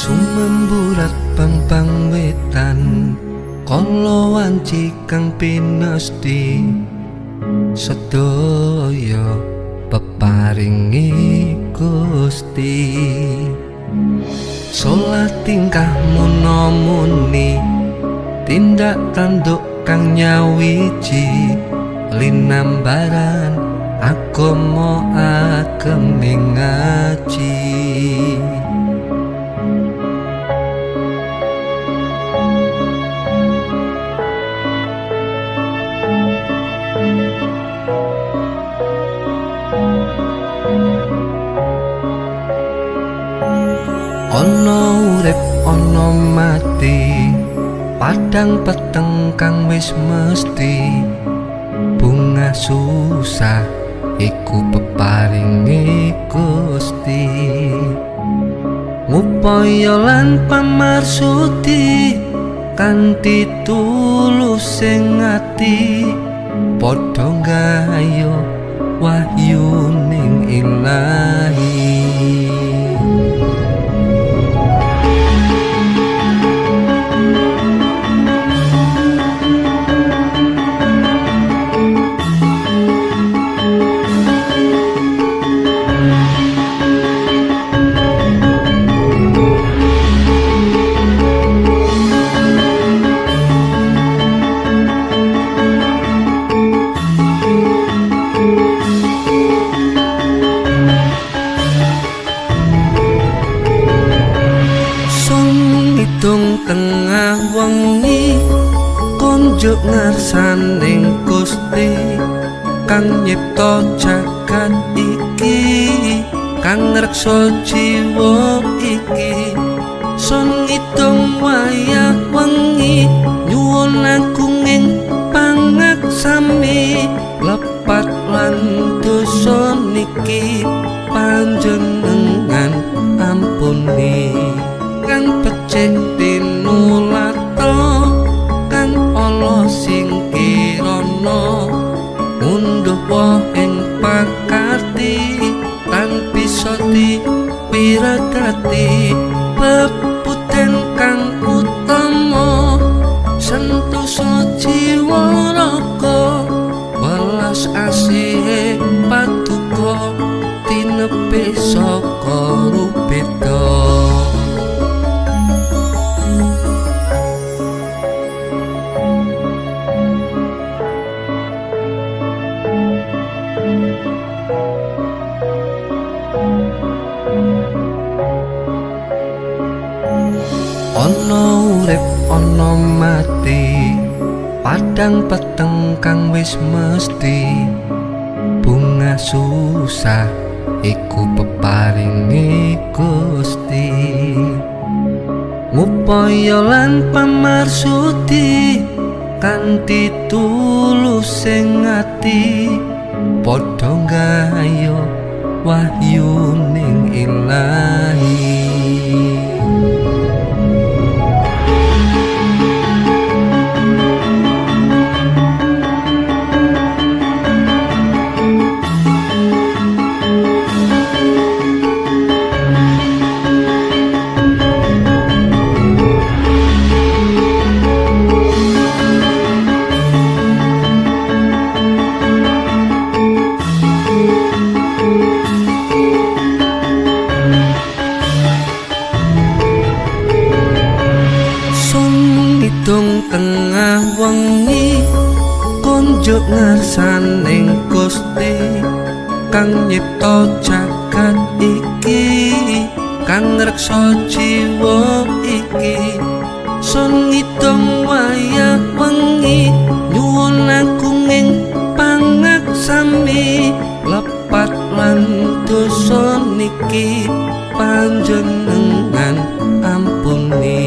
Sumemburat pampang wetan, kala wanci kang pinesti, sedaya peparingi Gusti. Salat tingkah muni, tindak tanduk kang nyawiji, linambaran agama agemi ngaji. Ana urip ana mati, padang peteng kang wis mesti, bunga susah iku peparinge Gusti. Ngupaya lan pamarsudi kanthi tulus sing ati, padha gayo wahyuning Ilahi. Tengah wengi konjuk ngarsaning Gusti, kang nyipta jagat iki, kang ngreksa jiwa iki. Sun ngitung wayah wengi, nyuwun agunging pangaksami, lepat lan dosa niki panjenengan ampuni. Kang becik tinulata, kang ala sing kirana, ngunduh wohing pakarti, tan bisa dipirakati, peputen kang utama, sentosa jiwa raga, welas asihe paduka, tinepi saka rubeda. Ana urip ana mati, padang peteng kang wis mesti, bunga susah iku peparinge Gusti. Ngupaya lan pamarsudi kanthi tulus sing ati, padha gayo wahyuning Ilahi. Tengah wengi konjuk ngarsaning Gusti, kang nyipta jagat iki, kang ngreksa jiwa iki. Sun ngitung wayah wengi, nyuwun agunging pangaksami, lepat lan dosa niki panjenengan ampuni.